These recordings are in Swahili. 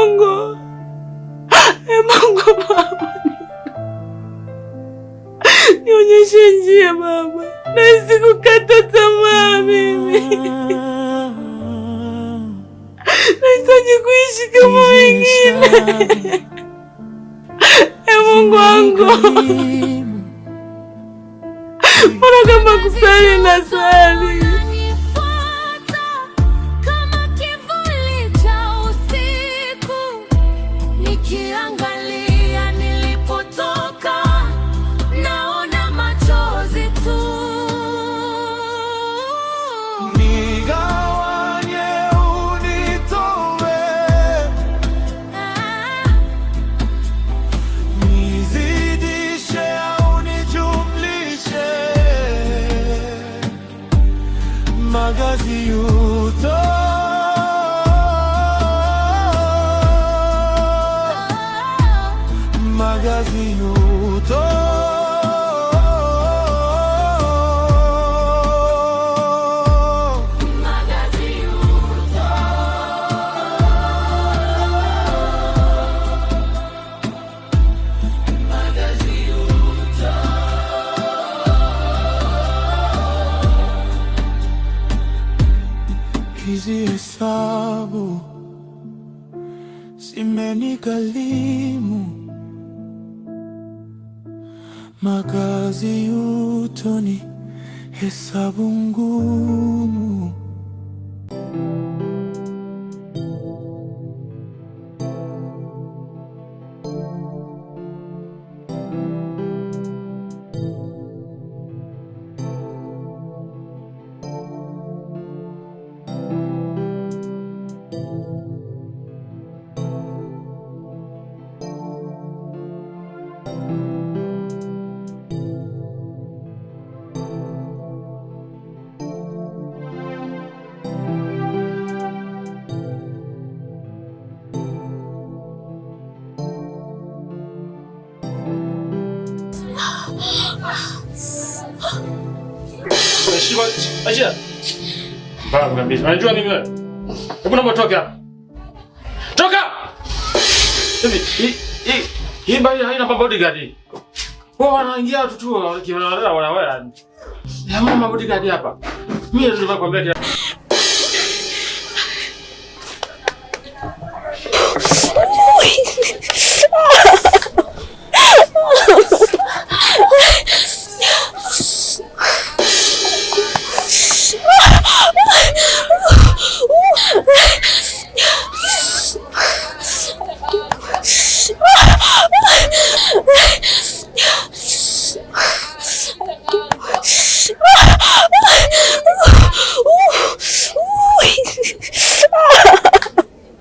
Mungu. Mungu Baba, nionyeshe njia Baba, na sikukata tamaa mimi. Nahitaji kuishi kama wengine. Mungu wangu, mbona kama kusali na sali Hizi hesabu zimenigharimu, magazi utoni, hesabu ngumu. Aisha. Mbaya kabisa. Unajua mimi wewe? Hebu naomba toka hapa. Toka! Hivi hii hii mbaya haina bodyguard. Wao wanaingia tu tu wakiona wanawewe. Hamna bodyguard hapa. Mimi ndio nakwambia.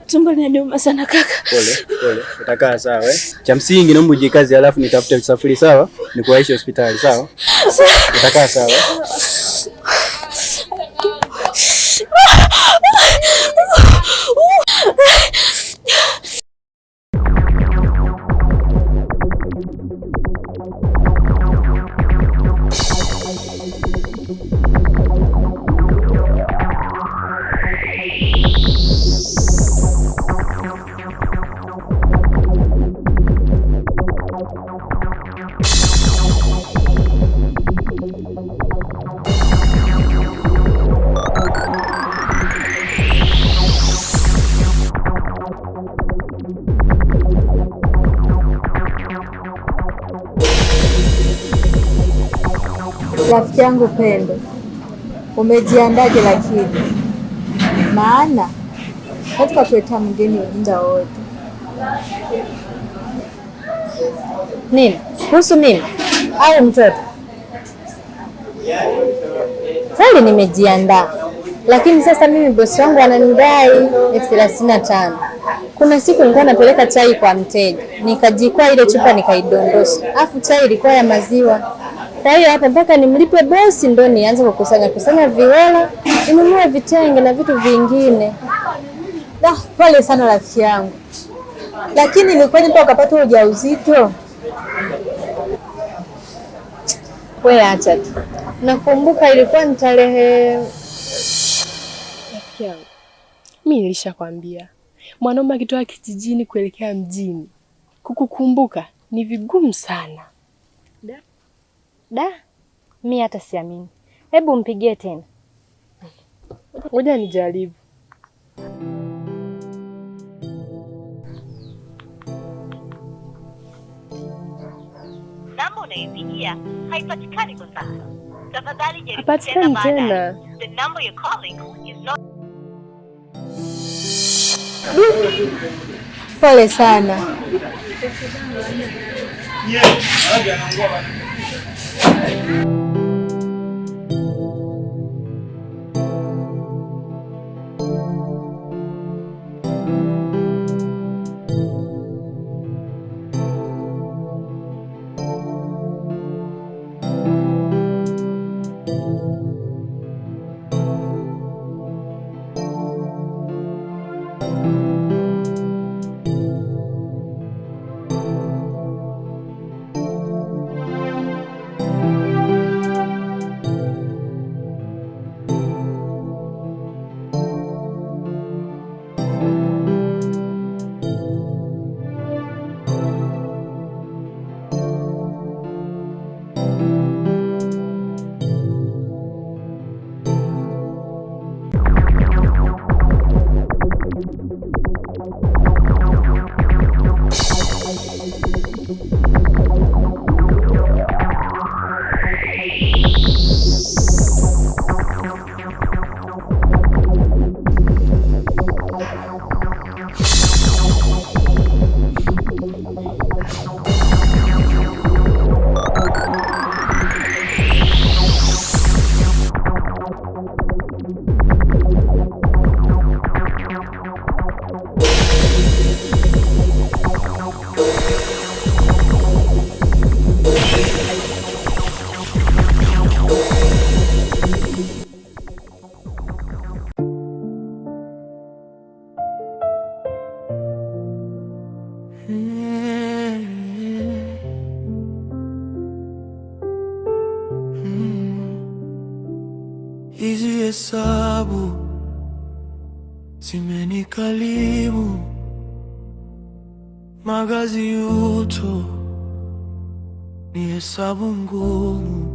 Tumbo linaniuma sana kaka. Pole, pole. Utakaa sawa eh? Cha msingi naomba ujikaze alafu nitafute usafiri sawa? Nikuwaishe hospitali sawa? Utakaa sawa. Rafiki yangu Pendo, umejiandaje? Lakini maana hatuka mgeni ujinga wote. Nini kuhusu mimi au mtoto? Kweli nimejiandaa, lakini sasa mimi bosi wangu ananidai 35,000. Kuna siku nilikuwa napeleka chai kwa mteja, nikajikwaa ile chupa nikaidondosha, afu chai ilikuwa ya maziwa. Kwa hiyo hapa mpaka nimlipe bosi ndo nianze kukusanya kusanya viwela, ninunue vitenge na vitu vingine. Da, pole sana rafiki yangu, lakini ilikuwaje mpaka ukapata ujauzito? We acha tu, nakumbuka ilikuwa ni tarehe. Rafiki yangu, mimi nilishakwambia Mwanaume akitoka kijijini kuelekea mjini, kukukumbuka ni vigumu sana. Da, mi hata siamini. Hebu mpigie tena. Ngoja nijaribu. Namba unayopigia haipatikani kwa sasa. Tafadhali jaribu Hapatikani tena baadaye. tena. The number you're calling is not. Pole sana. Hizi hesabu zimenikalimu, magazi uto ni hesabu ngumu.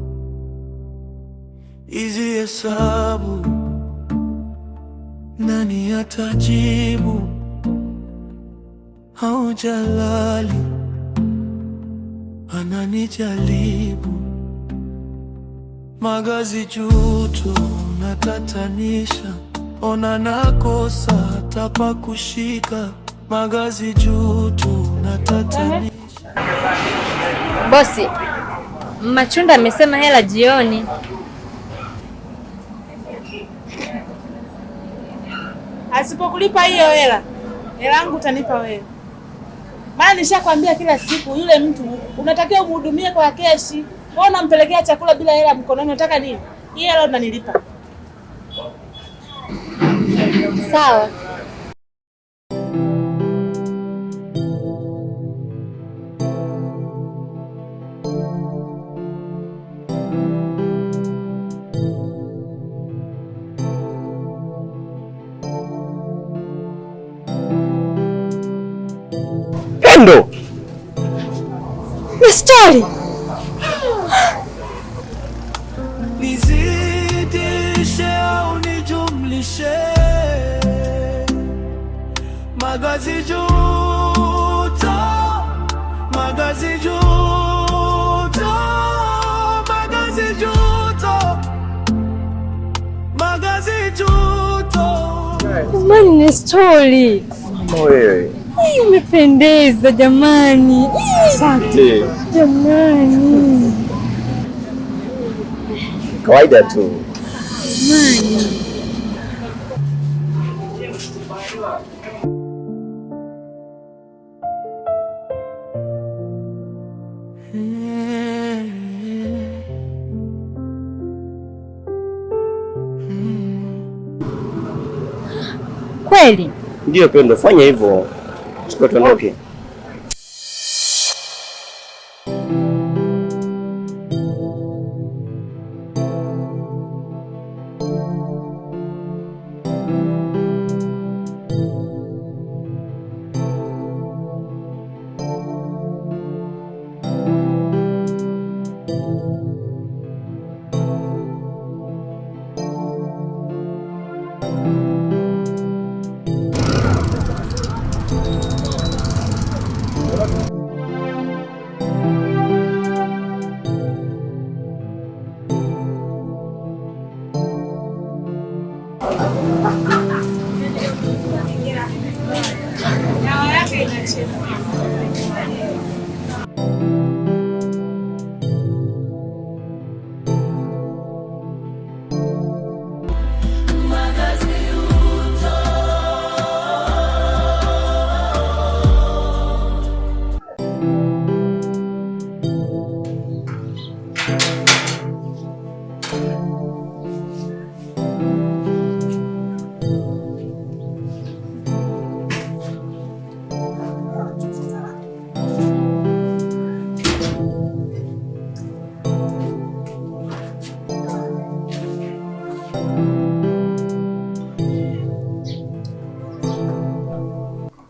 Hizi hesabu nani atajibu? Au Jalali ananijaribu? Magazi juto natatanisha, ona nakosa hata pa kushika. Magazi juto natatanisha. Bosi, Machunda amesema hela jioni. Asipokulipa hiyo hela, hela yangu utanipa wewe. Maana nishakwambia kila siku yule mtu unatakiwa umhudumie kwa keshi. Wewe unampelekea chakula bila hela mkononi, unataka nini? Hii hela unanilipa. Sawa. Pendo. Mistari. Nizidishe au nijumlishe? Magazi juto, magazi juto, magazi juto, magazi juto. Jamani, ni story. Mama wewe. Hii umependeza jamani. Asante. Jamani. Kawaida tu. Jamani. Kweli? Ndio Pendo, fanya hivyo. Chukua tuondoke. Nacheza.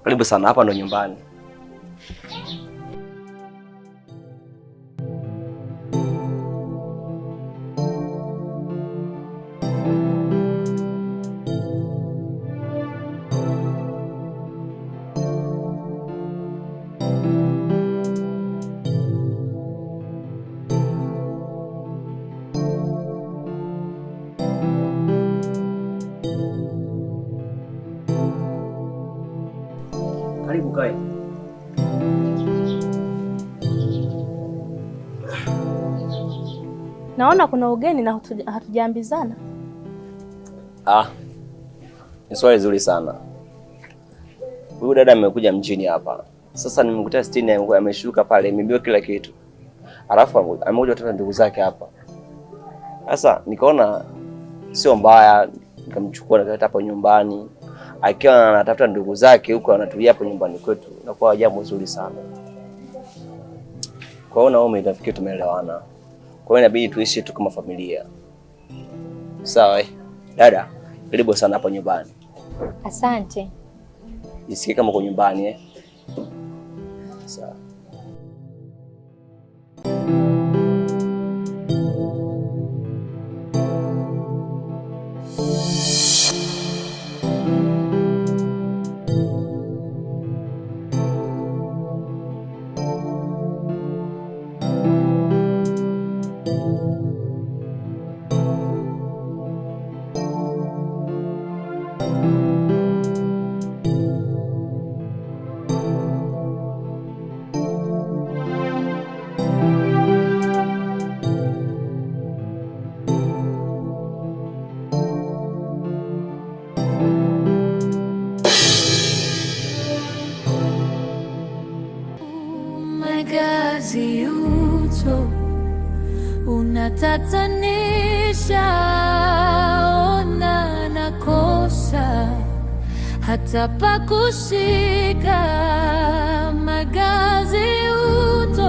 Karibu sana, hapa ndo nyumbani. Karibu kae. Naona kuna ugeni na hatujaambizana. Ah, ni swali zuri sana. Huyu dada amekuja mjini hapa. Sasa nimekuta stini ameshuka pale, amebiwa kila kitu. Alafu amekuja kutafuta ndugu zake hapa. Sasa nikaona sio mbaya, nikamchukua nikaleta hapa nyumbani. Akiwa anatafuta ndugu zake huko anatulia hapo nyumbani kwetu, inakuwa jambo zuri sana. Kwa hiyo Naomi, nafikiri tumeelewana. Kwa hiyo inabidi tuishi tu kama familia. Sawa eh? Dada, karibu sana hapa nyumbani. Asante. Jisikie kama uko nyumbani eh? Sawa. Magazi uto unatatanisha, ona nakosa hata pa kushika. Magazi uto.